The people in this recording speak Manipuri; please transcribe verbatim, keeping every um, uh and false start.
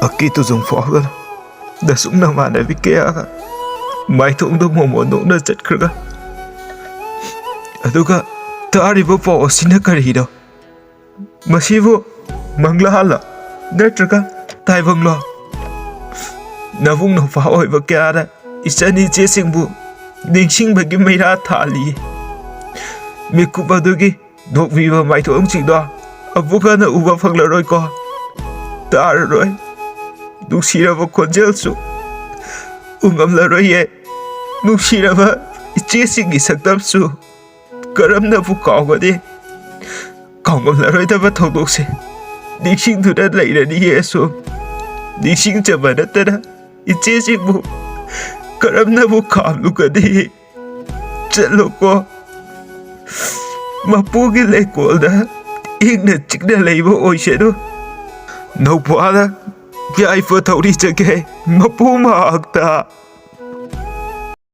ꯑꯀꯤ ꯇꯨꯖꯨꯡ ꯐꯥꯎꯗꯅ ꯅꯁꯨꯡ ꯅꯃꯥꯟꯅꯕꯤ ꯀꯌꯥꯒ ꯃꯥꯏꯊꯣꯡꯗ ꯃꯣꯃꯣꯟ ꯅꯣꯛꯅ ꯆꯠꯈ꯭ꯔꯒ, ꯑꯗꯨꯒ ꯇꯥꯔꯤꯕ ꯄꯥꯎ ꯑꯁꯤꯅ ꯀꯔꯤꯅꯣ? ꯃꯁꯤꯕꯨ ꯃꯪꯂꯥꯂꯣ? ꯅꯠꯇ꯭ꯔꯒ ꯇꯥꯏꯕꯪꯂꯣ? ꯅꯕꯨꯡ ꯅꯧꯄꯥ ꯑꯣꯏꯕ ꯀꯌꯥꯅ ꯏꯆꯟ ꯏꯆꯦꯁꯤꯡꯕꯨ ꯅꯤꯡꯁꯤꯡꯕꯒꯤ ꯃꯩꯔꯥ ꯊꯥꯜꯂꯤ꯫ ꯃꯤꯀꯨꯞ ꯑꯗꯨꯒꯤ ꯅꯣꯛꯄꯤꯕ ꯃꯥꯏꯊꯣꯡꯁꯤꯡꯗꯣ ꯑꯃꯨꯛ ꯍꯟꯅ ꯎꯕ ꯐꯪꯂꯔꯣꯏꯀꯣ, ꯇꯥꯔꯔꯣꯏ꯫ ꯅꯨꯡꯁꯤꯔꯕ ꯈꯣꯟꯖꯦꯜꯁꯨ ꯎꯉꯝꯂꯔꯣꯏꯌꯦ꯫ ꯅꯨꯡꯁꯤꯔꯕ ꯏꯆꯦꯁꯤꯡꯒꯤ ꯁꯛꯇꯝꯁꯨ ꯀꯔꯝꯅꯕꯨ ꯀꯥꯎꯒꯅꯤ? ꯀꯥꯎꯉꯝꯂꯔꯣꯏꯗꯕ ꯊꯧꯗꯣꯛꯁꯦ ꯅꯤꯡꯁꯤꯡꯗꯨꯅ ꯂꯩꯔꯅꯤꯌꯦ ꯑꯁꯨꯝ꯫ ꯅꯤꯡꯁꯤꯡꯖꯕ ꯅꯠꯇꯅ ꯏꯆꯦꯁꯤꯡꯕꯨ ꯀꯔꯝꯅꯕꯨ ꯈꯥꯝꯂꯨꯒꯅꯤ? ꯆꯠꯂꯣꯀꯣ꯫ ꯃꯄꯨꯒꯤ ꯂꯩꯀꯣꯜꯗ ꯏꯪꯅ ꯆꯤꯛꯅ ꯂꯩꯕ ꯑꯣꯏꯁꯅꯨ꯫ ꯅꯧꯄꯥꯅ ꯌꯥꯏꯐ ꯊꯧꯔꯤ ꯆꯠꯀꯦ ꯃꯄꯨ ꯃꯍꯥꯛꯇ꯫